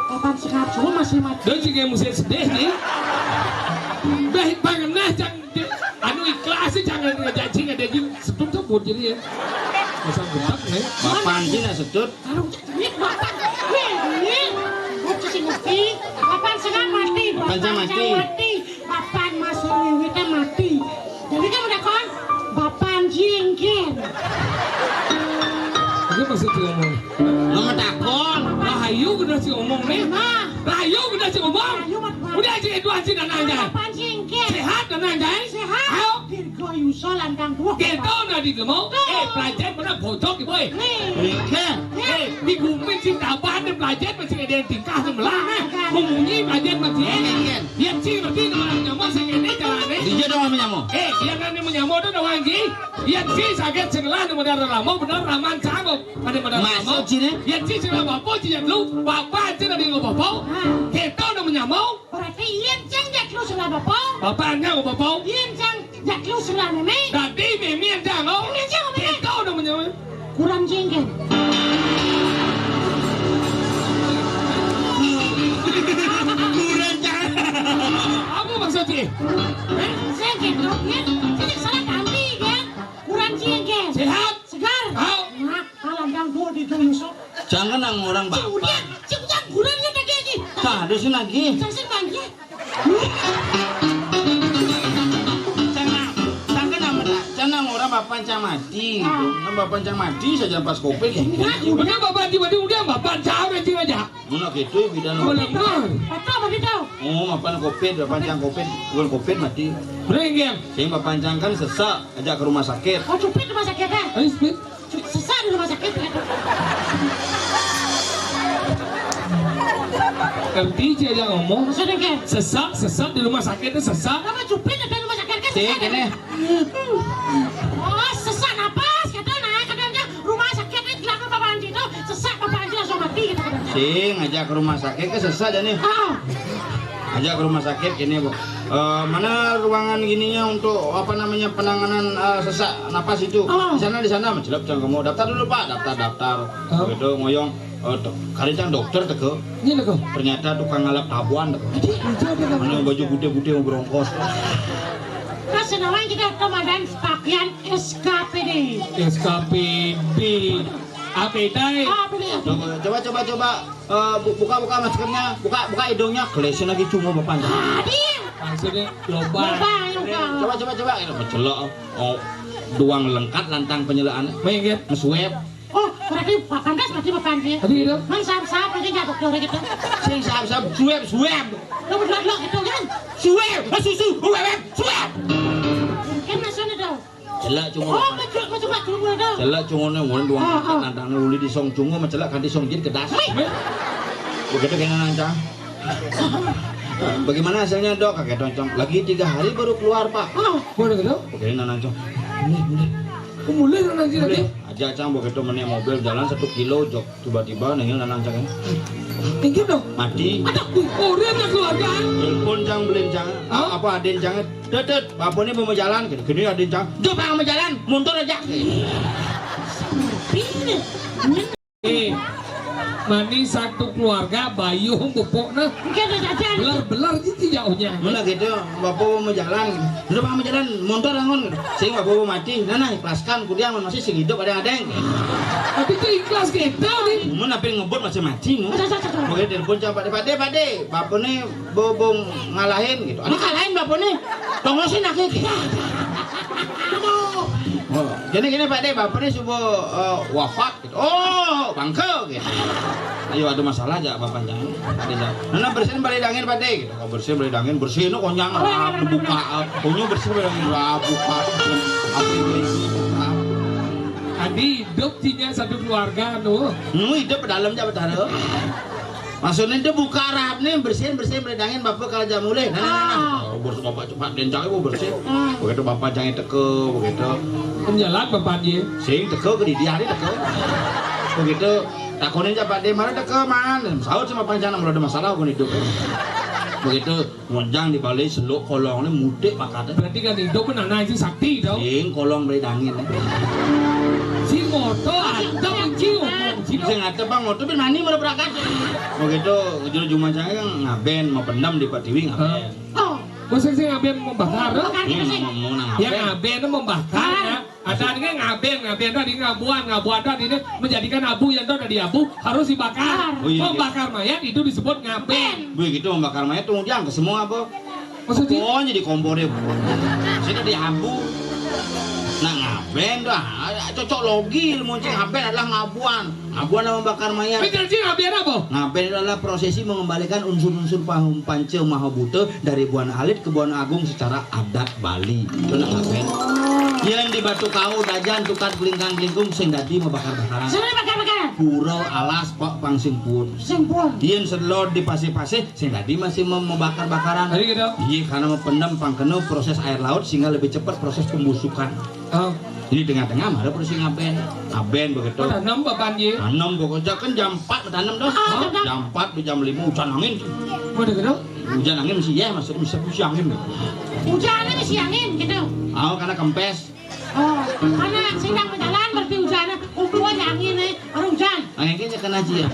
Bapak sehat semua masih mati. Dan juga musik sedih nih. Baik banget nah, cang anu ikhlas sih, jangan ngejajing ada jing setum tuh buat jadi ya. Masa budak nih. Bapak anjing lah setut. Aduh, ini bapak. Ini, ini. Bapak sing mati. Bapak setengah mati. Bapak Bapak mati. Mati. Bapan Mas Wiwitnya mati. Jadi kan udah kon, Bapan Jingkin. Ini masih diomong. Nama takon. Rahayu udah si omong nih. Nah. Rahayu udah si omong. Rahayu mah. Udah si Edward si dan aja. Bapan Jingkin. Sehat dan aja. Sehat. Ayo. Virgo Yuso lantang dua. Kita udah digemo. Tuh. Eh, pelajar mana bocok ibu eh. Nih. Iya. Eh, di bumi cinta apa ada pelajar masih ada yang tingkah sebelah nah. Memunyi pelajar masih ada. Iya. Yan Ci ngerti nama nyamuk sing ini carane. Iya dong sama nyamuk. Eh, yang kan nyamuk tuh doang Ci. Yan Ci sakit sebelah nama darah lama bener raman canggup. Ada bener lama. Masuk sini. Yan Ci sebelah bapak Ci yang lu. Bapak Ci tadi nggak bapak. Kita udah menyamuk. Berarti Yan Ci yang lu sebelah bapak. Bapaknya nggak bapak. Yan Ci Jaklu sebelah Meme. Dadi Meme yang jangan. Meme yang jangan, Meme. Kita udah menjawab. Kurang jengkel. Kurang jengkel. Apa maksudnya? Hah? Jengkel, ya. Jadi salah ganti, ya. Kurang jengkel. Sehat? Segar? Hah? Nah, kalau yang dua di Jungso. Jangan nang orang Cik Ujang, bapak. Cik Ujang, kurang ya tadi, Haji. Tah, ada sih lagi. Cik Ujang, Haji. Cenah, cenah nama tak, cenah orang bapan cang mati. Ah. Nang bapan cang mati saja pas kopek ya. Nah, udah. Udah bapan cang mati, udah bapan cang udah cing aja. Mana gitu bidan. Mana benar? Betul, begitu. Oh, bapan kopek, bapan cang kopek, bukan kopek mati. Berenggeng. Sing bapan cang kan sesak, ajak ke rumah sakit. Oh, cupit rumah sakit, ah. Ayo, cupit. Susah di rumah sakit, ya. Ngerti aja ngomong. Maksudnya, Ken? Sesak, sesak di rumah sakit itu sesak. Apa cupit ada rumah sakit, kan? Sih, susah, kene. Oh, sesak napas, kata nah, katanya rumah sakit ni gelap Bapak Panji tu, sesak Bapak Panji langsung mati, kata katanya. Sing ajak ke rumah sakit ke sesak dah ni. Ah. Ajak ke rumah sakit gini, Bu. Eh, mana ruangan gininya untuk, apa namanya, penanganan, eh, sesak napas itu? Ah. Di sana, di sana, mencelep cang kamu. Daftar dulu, Pak, daftar, daftar. Ah. Begitu ngoyong, eh, tu, kali cang dokter teko. Ini teko. Ternyata tukang ngalap tabuan teko. Mana baju putih-putih mau berongkos. Terus senawan kita komandan pakaian S K P D. S K P D. Apa itu? Ah, apa itu? Coba, coba, coba, coba. Eh, bu-, buka, buka maskernya, buka, buka hidungnya, kelesen lagi cuma bapak. Tadi. Maksudnya lobang. Lobang, lobang. Coba, coba, coba. Ini mencelok. Oh, doang lengkap lantang penyelaan. Main kan? Nge-swab. Oh, berarti Pak Pantas berarti Bapak Panji. Tadi itu. Man sahap-sahap aja jatuh ke orang gitu. Sing sahap-sahap, swab, swab. Lo benar lo gitu kan? Swab, eh, susu, swab, swab. Kan maksudnya dong. Celak cuma. Oh, macam macam macam dong. Celak cuma ni, wan doang. Ah, ah. Nantang ni uli di song cuma, mencelak kan di song jin kedas. Wih. Begitu kena nantang. Bagaimana hasilnya, Dok? Kakek Toncong. Lagi tiga hari baru keluar, Pak. Ah. Boleh gitu? Oke, nantang. Boleh, boleh. Boleh nantang lagi. Aja cang begitu meni mobil jalan satu kilo jok tiba-tiba nengil nanang cang. Tinggi dong. Mati. Ada orang yang keluarga. Telepon cang beliin cang. Hah? Apa adin cang? Tetet, bapak ini mau jalan gitu. Gini adin cang. Jok mau jalan, mundur aja. Eh, mani satu keluarga bayuh bupuk nah. Mungkin ada jajan. Belar-belar gitu jauhnya. Mana gitu, bapak mau jalan. Udah mau jalan, mundur angon. Sing bapak mau mati. Nah, nah, ikhlaskan kudiang masih sing hidup ada adeng. Tapi itu ikhlas kita nih. Mun apa ngebut masih mati mu. Oke, telepon cang Pak De, Pak De, Pak De. Bapak nih bobong ngalahin gitu. Aduh, ngalahin bapak nih. Tongosin aku gitu. Aduh. Oh, gini, gini, Pak De, bapak nih subuh, eh, wafat gitu. Oh, bangke gitu. Ayo, ada masalah aja bapak jangan. Ada aja. Nana bersihin balik dangin, Pak De gitu. Oh, bersihin balik dangin, bersihin konyang lah, buka. Punya bersih balik dangin lah, buka. Apa ini? Tadi hidup tiga satu keluarga tuh. Nu hidup dalam aja betara. Maksudnya itu buka rahap nih, bersihin, bersihin, balik dangin, bapak kalau jam mulai. Nah, nah, nah, nah. Ah. Oh, bersih bapak cepat, dan jangan ibu bersih. Hmm. Begitu bapak jangan teke, begitu. Penjalan bapak dia. Sing teke ke di dia hari teke. Begitu takonin aja Pak De, mana teke man? Saut sama pancana, mulai ada masalah pun hidup. Begitu, monjang di balik seluk kolong ini mudik pakatnya. Berarti kan hidup kan anak itu sakti dong. Sing kolong balik dangin. Si moto ada kunci umum. Sing ada bang moto bin mani mau berangkat. Begitu, juru juma saya kan ngaben, mau pendam di Pak Tiwi ngaben. Oh. Masa sih ngaben membakar, dong? Ini mau, mau nang Ya ngaben. Ngaben membakar ya. Ada ini ngaben, ngaben tuh di ngabuan, ngabuan tuh ini menjadikan abu yang tuh dari abu harus dibakar. Oh, iya, iya. Membakar mayat itu disebut ngaben. Begitu membakar mayat tuh dia ke semua apa? Maksudnya? Oh, jadi kompornya. Saya di abu. Nah, ngaben tuh, ah, cocok logi ilmu ngaben adalah ngabuan. Ngabuan adalah membakar mayat. Betul sih ngaben apa? Ngaben adalah prosesi mengembalikan unsur-unsur paham panca maha buta dari Buana Alit ke Buana Agung secara adat Bali. Itu nak ngaben. Yang di Batu Kau, Dajan, Tukat, Kelingkang, Kelingkung, sing dadi membakar-bakaran. Sing bakar-bakaran. Pura alas, pak pang simpun. Simpun. Yang selor di pasir-pasir, sing dadi masih mem-, membakar-bakaran. Tadi gitu. Iya, karena mempendam pangkena proses air laut sehingga lebih cepat proses pembusukan. Oh. Ini tengah-tengah mara persi ngaben. Ngaben begitu. Oh, tanam bapak dia. Tanam pokoknya kan jam empat tanam tuh. Ah, tanam. Jam empat di jam lima hujan angin. Waduh gitu. Hujan angin masih ya, masih bisa hujan angin. Hujan angin masih angin gitu. Oh, karena kempes. Oh, karena sedang berjalan berarti hujan. Kumpul aja angin nih, baru hujan. Angin kayaknya kena aja ya.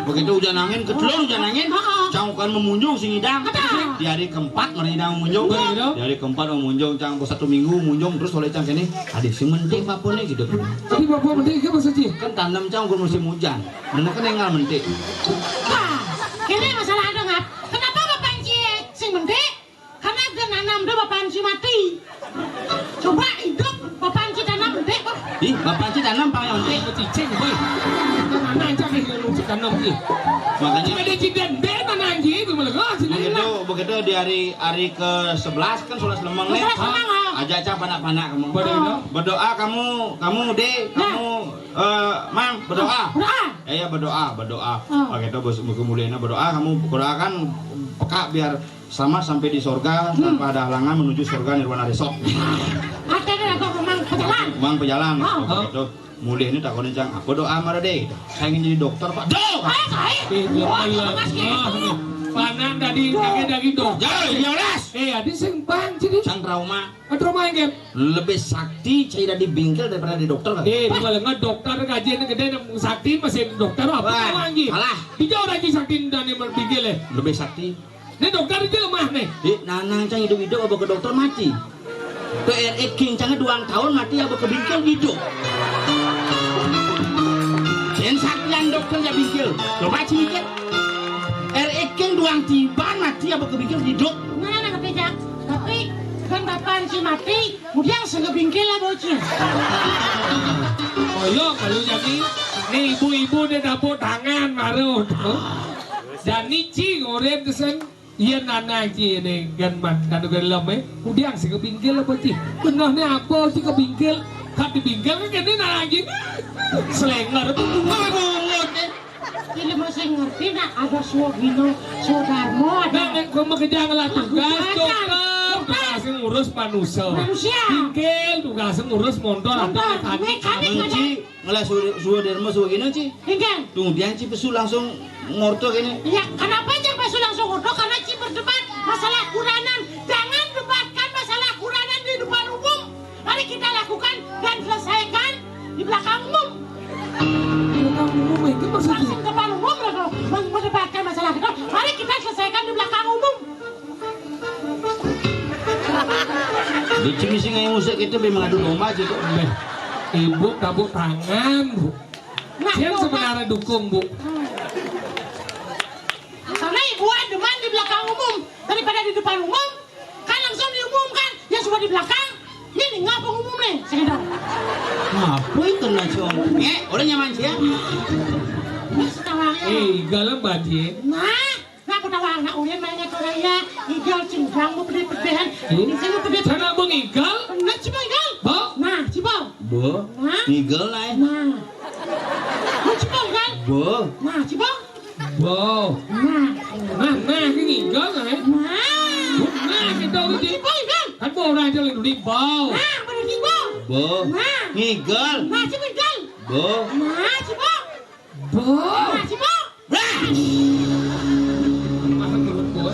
Begitu hujan angin, ketelur hujan angin, heeh. Cang kan memunjung sing idang. Ada. Di hari keempat mari idang memunjung. Betul. Di hari keempat memunjung cang satu minggu memunjung terus oleh cang kene. Ada si mentik apa nih gitu. Tapi bapak mentik ke maksudnya? Kan tanam cang ukur musim hujan. Mana kan yang mentik. Ah, ini masalah ada ngap. Kenapa bapak sing mentik? Karena dia nanam dia bapak si mati. Coba hidup bapak si tanam mentik kok. Ih, bapak si tanam pakai mentik. Cicing, boy. Tanam aja nih yang lu tanam nih. Makanya cuma dia cinta deh tanam aja itu malah sih. Begitu. Kita di hari hari ke sebelas kan, sebelas lemeng nih. Sebelas lemeng, ah. Ajak cah panak-panak kamu. Berdoa. Berdoa kamu, kamu deh, kamu, eh, Mang, berdoa. Berdoa. Ya, ya, berdoa, berdoa. Ah. Oke, itu bos, muka mulianya berdoa, kamu berdoa kan peka biar sama sampai di sorga tanpa ada halangan menuju sorga nirwana resort. Ada nih aku Mang pejalan. Mang pejalan. Ah. Oke, itu. Mulih ini takonin cang, "Apa doa mara deh?" "Saya ingin jadi dokter, Pak." "Doh!" "Ah, saya." Eh, dia Wah, malah. Mas, gitu. Ah, panan tadi, kakek daging doh. Ya, ya, las. Eh, adi sing bang, sini. Cang trauma. Ah, trauma, kan? Lebih sakti cai dadi bingkil daripada di dokter, kan? Eh, dia malah nggak dokter, gajinya gede, sakti masih dokter, apa Wah, lagi? Salah. Dijauh lagi sakti dan yang bingkil, ya? Lebih sakti. Nih dokter itu lemah, nih. Di nanang cang hidup-hidup apa ke dokter mati? Ke R E King cang duang tahun mati apa ke bingkil hidup. Sen saktian dokter ya bingkil. Coba sih mikir. R E King duang tiban mati apa ke bingkil hidup. Nah, nah, tapi Cang, tapi kan bapak si mati, kemudian sehingga bingkil lah bocil. Oh iya, kalau jadi nih ibu-ibu dia dapur tangan baru. Dan nici ngoren desen. Iya, nanang ci ini, gan man, kanu gelem, eh. Kudiang sing kebingkil apa, ci? Benehne apa, ci, kebingkil? Kat dibingkil kan kene nanang ci. Selenger. Wah, bungut, eh. Ini masih ngerti, nak, ada swagina, swadarma, ada. Nah, nek gua mah kejang lah tugas, tugas. Tugas ngurus manusia. Manusia. Bingkil, tugas ngurus montor, apa, mekanik. Mekanik, ada. Ci, ngelah swa-, swadarma, swagina, ci. Bingkil. Tunggu, biar ci pesu langsung ngorto kene. Iya, kenapa cang pesu langsung ngorto? Karena ci berdebat masalah kuranan. Jangan debatkan masalah kuranan di depan umum. Mari kita lakukan dan selesaikan di belakang umum. Belakang umum itu maksudnya? Langsung depan umum lah kalau meng-, mendebatkan masalah itu. Mari kita selesaikan di belakang umum. Di ci misi ngai musik itu be mengadu domba ci. Beh, ibu tepuk tangan, Bu. Nah, siapa sebenarnya dukung, Bu? Karena ibu demen di belakang umum daripada di depan umum, kan langsung diumumkan. Ya, suba di belakang, ini ngapa umum nih, sekedar. Ngapa itu, Nacong? Eh, orang nyaman sih ya? Terus tawa ya. Eh, galem badie. Nah, nah, aku tawa anak ulin mainnya ke raya. Igal cinggang mau pede-pedehan. Ini saya mau pede. Cara mau ngigal? Nah, coba igal. Bo? Nah, coba. Bo? Nah. Ngigal lah, eh. Nah. Mau coba igal? Bo? Nah, coba. Bo. Nah. Nah, nah, ini ngigal lah, eh. Nah. Nah, kita udah di. Mau coba igal? Kan bo orang aja lagi di bo. Nah, pada di bo. Bo. Nah. Ngigal. Nah, coba igal. Bo. Nah, coba. Bo. Nah, coba. Wah! Mana menurut gue?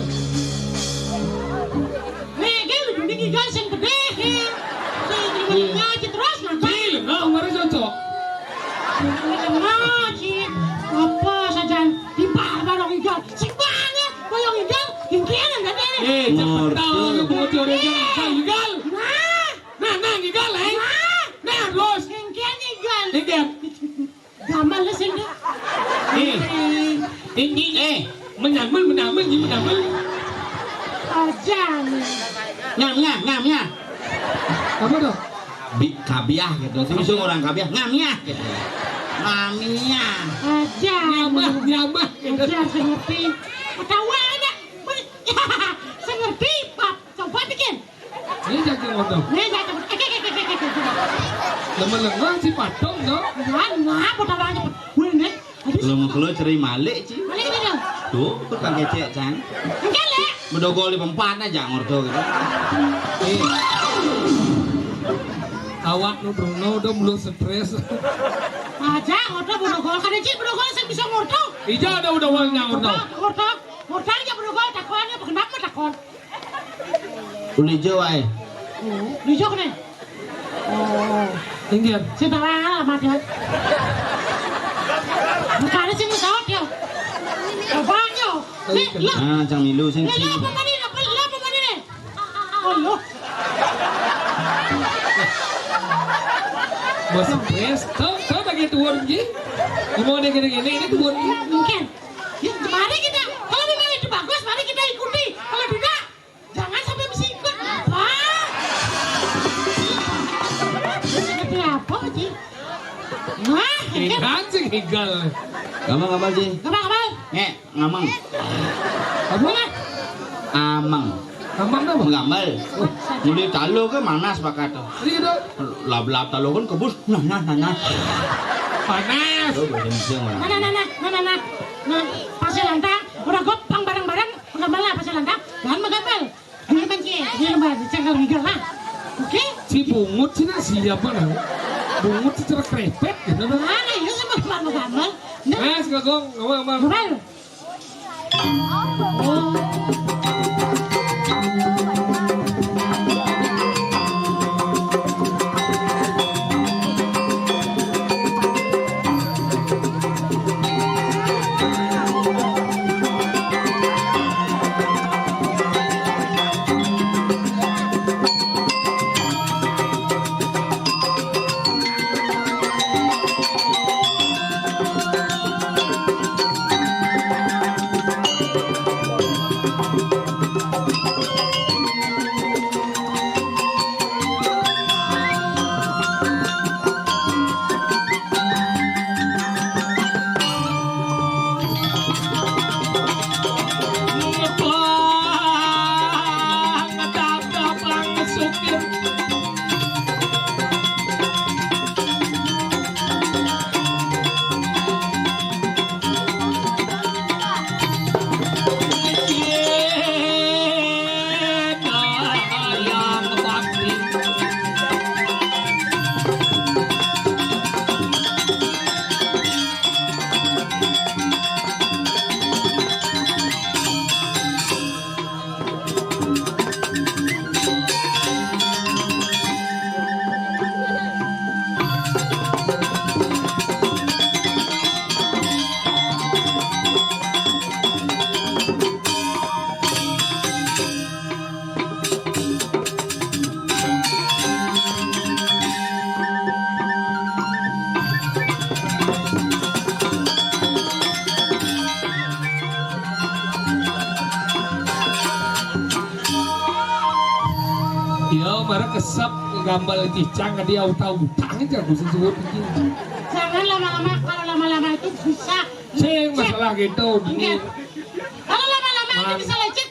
Mega lu mending igal sing gede. Sing gede ngaji terus ngaji. Ih, enggak, kemarin cocok. Ngaji. Apa saja di barbar igal. Sing banget, boyong igal, gingkian enggak deh. Eh, cepet tahu lu mau curi igal, igal. Nah. Nah, nah, igal, eh. Nah. Nah, terus. Gingkian igal. Igal. Gamal sing deh. Eh, ini, eh, menyambel, menyambel, ini menyambel. Aja nih. Ngam, ngam, ngam, ngam. Apa tuh? Bi-, kabiah gitu. Sing suruh orang kabiah, ngamiah gitu. Ngamiah. Aja. Nyamah, nyamah gitu. Aja, sing ngerti. Ketawa anak. Sing ngerti, Pak. Coba bikin. Ini jago ngotong. Ini jago. Lama-lama si patung, no? Nah, nah, putar aja. Wih, nih. Kalau mau keluar ceri malik, ci. Malik ini dong. Tuh, tukang kecek, cang. Enggak, Le. Bedogol di pempan aja ngorto gitu. Eh. Awak nu Bruno udah mulu stres. Aja, ngorto bedogol. Kada ci bedogol, saya bisa ngorto. Ija ada udah wal nyang ngorto. Ngorto, ngorto aja bedogol, takonnya kenapa takon? Uli jo wae. Oh, uli jo kene. Oh, inggih. Sing tak lama dia. Bukan sing pesawat ya. Apaan yo? Nih, lo. Ah, cang milu sing. Nih, lo apa mani? Apa lo apa mani nih? Oh, lo. Bos, bos, tau, tau bagi tuan ji. Gimana gini-gini, ini tuan ji. Mungkin. Ya, mari kita, kalau memang itu bagus, mari kita ikuti. Kalau tidak, jangan sampai mesti ikut. Apa? Seperti apa, Ji? Wah, hebat. Ikan sih igal. Gampang, gampang, Ji. Gampang, gampang. Ngek, ngamang. Apa? Ameng. Ameng apa? Ngamel. Nguli taluh ke manas bakat to. Iya to. Lab-lab taluh kan kebus. Nah, nah, nah, nah. Panas. Oh, bener. Nah, nah, nah, nah, nah, nah, nah. Nah, Pak Selanta, ora gopang bareng-bareng, ngamel apa Selanta? Jangan ngamel. Ini kan cie, ini mah cengkel ngigal lah. Oke? Si bungut sih nah siapa nah? Bungut sih cerek krepet gitu nah. Mana iya sama ngamel. Nah, Mas Gagong, ngamel, ngamel. Ngamel. Ya, mara kesep nggambar cicang ka dia utang-utang aja aku sing suwun iki. Jangan lama-lama, kalau lama-lama itu bisa. Sing masalah gitu. Enggak. Kalau lama-lama itu bisa lecet.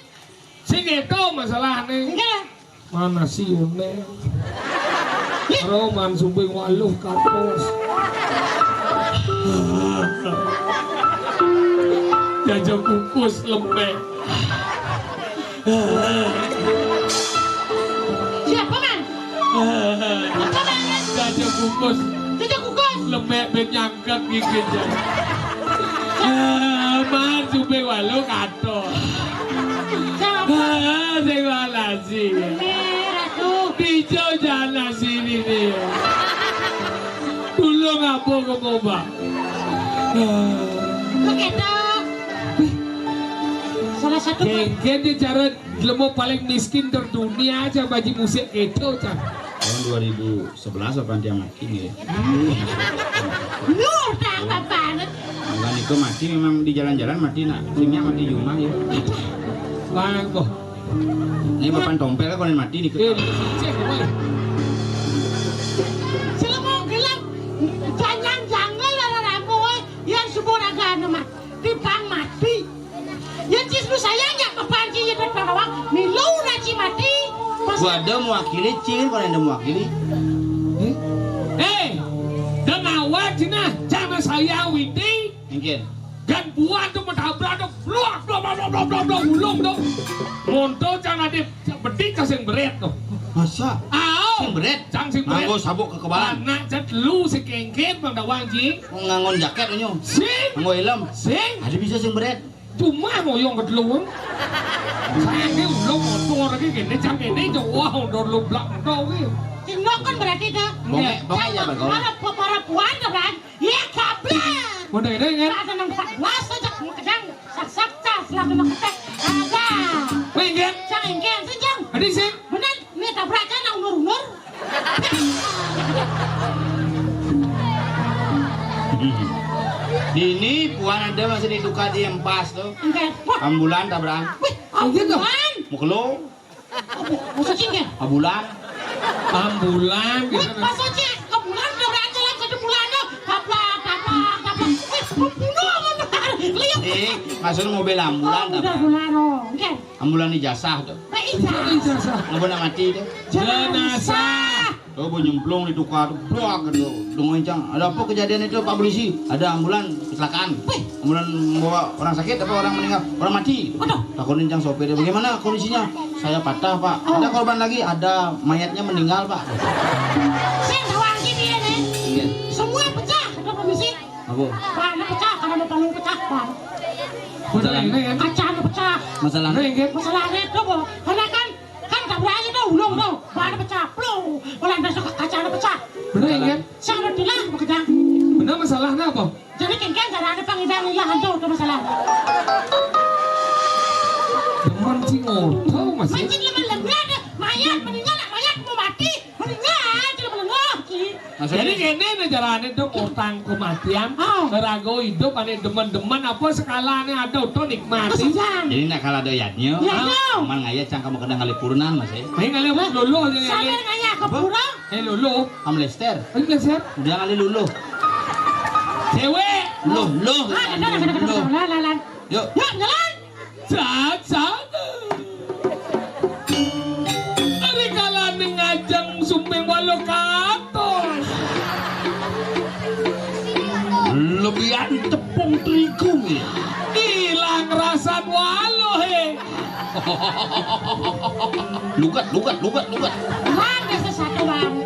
Sing gitu masalahnya. Enggak. Mana sih Yune? Roman sumping waluh katos. Jaja kukus lembek. Siapa, Man? Apa, Man? Jaja kukus. Jaja kukus. Lembek ben nyangkut gigit ya. Ah, Man sumping waluh katos. Siapa? Ah, sing walas. Sini. Ini, Ratu. Pijo jana sini nih. Tulung apa kamu, Mbak? Lu ketok. Salah satu. Kengken dia cara lemo paling miskin terdunia aja bagi musik ketok, Cang. Tahun dua ribu sebelas apa dia mati nih? Lu tak apa banget. Bukan itu mati memang di jalan-jalan mati nak. Singnya mati di rumah ya. Bang, boh. Ini papan tompel kan yang mati nih. Eh, cek, boy. Selama gelap, jangan-jangan lah ramu, eh. Yang subur agak mah. Di bang mati. Ya cis lu sayang ya kepanci ya terpang awak. Milu na ci mati. Pas gua ada mewakili, cing, kalau ada mewakili. Eh, dan awak cina jangan saya widi. Mungkin. Kan buah tu menabrak tu, blok, blok, blok, ulung tu. Monto cang ade bedik ka sing beret tu. Masa? Au. Sing beret? Cang sing beret. Nganggo sabuk kekebalan. Anak cat lu si kengken bang dawang ji. Nganggo jaket nyo. Sing. Nganggo helm. Sing. Ada bisa sing beret. Cuma ngoyong ke dulu. Saya ni ulung monto lagi gini, cang ini jauh udah lu blak tu. Sing nokon berarti dah. Bongek, bongek ya, Bang. Para, para puan tu kan. Iya, kablar. Mau dengerin kan? Ada nang empat belas aja, mau kedang, sak-sak tas, lalu mau ketek. Ada. Wih, enggak. Cang, enggak, sih, Cang. Ada sih. Bener, ini tabrakan, nak unur-unur. Ini puan ada masih ditukar di empas tu. Enggak. Wah. Ambulan tabrakan. Wih, ambulan. Mukelo. Maksudnya enggak? Ambulan. Ambulan. Wih, gitu. Maksudnya ambulan udah beraja lah satu bulan tu. Tabrakan, tabrakan, tabrakan. Wih, bunuh, bunuh. Lihat. Eh, maksudnya mobil ambulan, oh, udah tabrakan. Bulan, oh. Enggak. Ambulan ijazah to. Nah, ijazah. Ijazah. Ambulan mati to. Jenazah. To, bu nyemplung di tukar to, blak to. Dengokin cang. Ada apa kejadian itu, Pak Polisi? Ada ambulan kecelakaan. Wih. Ambulan membawa orang sakit apa orang meninggal? Orang mati. Aduh. Takonin cang sopir, "Bagaimana kondisinya?" "Saya patah, Pak." Oh. "Ada korban lagi?" "Ada, mayatnya meninggal, Pak." Sing tawang sini ya, nih. Iya. Semua pecah, kata polisi. Apa? Ban pecah, karena mau paling pecah, Pak. Masalah ini kan? Kaca pecah. Masalah. Ini kan? Masalah itu, Bu. Karena kan, kan tak berani tuh, ulung tuh. Ban pecah, plung. Kalau besok kaca pecah. Bener kan? Saya udah bilang, bekerja. Bener, masalahnya apa? Jadi kengkeng cara ada pangidang iya hantu itu masalah. Demen sing ngoto, Mas. Mancing lemah-lemah ada mayat meninggal, mayat mau mati. Meninggal, jelema lengah, Ki. Maksudnya? Jadi kene nih carane, Dok, utang kematian, oh, raga hidup, ane demen-demen apa sekalane ada utuh nikmati. Maksudnya? Jadi nak kalau ada yadnya, ya, ah, no. Cuman ngaya cang kamu kena ngalih purunan, Mas, ya. Main kali apa? Luluh aja. Sampai ngaya ke pura. Eh, luluh. Am lester. Eh, lester. Udah ngalih luluh. Cewek. Loh, loh. Ah, ada, ada, ada, ada, ada, ada, ada, ada. Yuk. Yuk, jalan. Cacat. Ari kalane ngajeng sumping waluh katos. Lebihan tepung terigu ya. Ilang rasan waluh, he. Lugat, lugat, lugat, lugat. Bang, desa satu, Bang.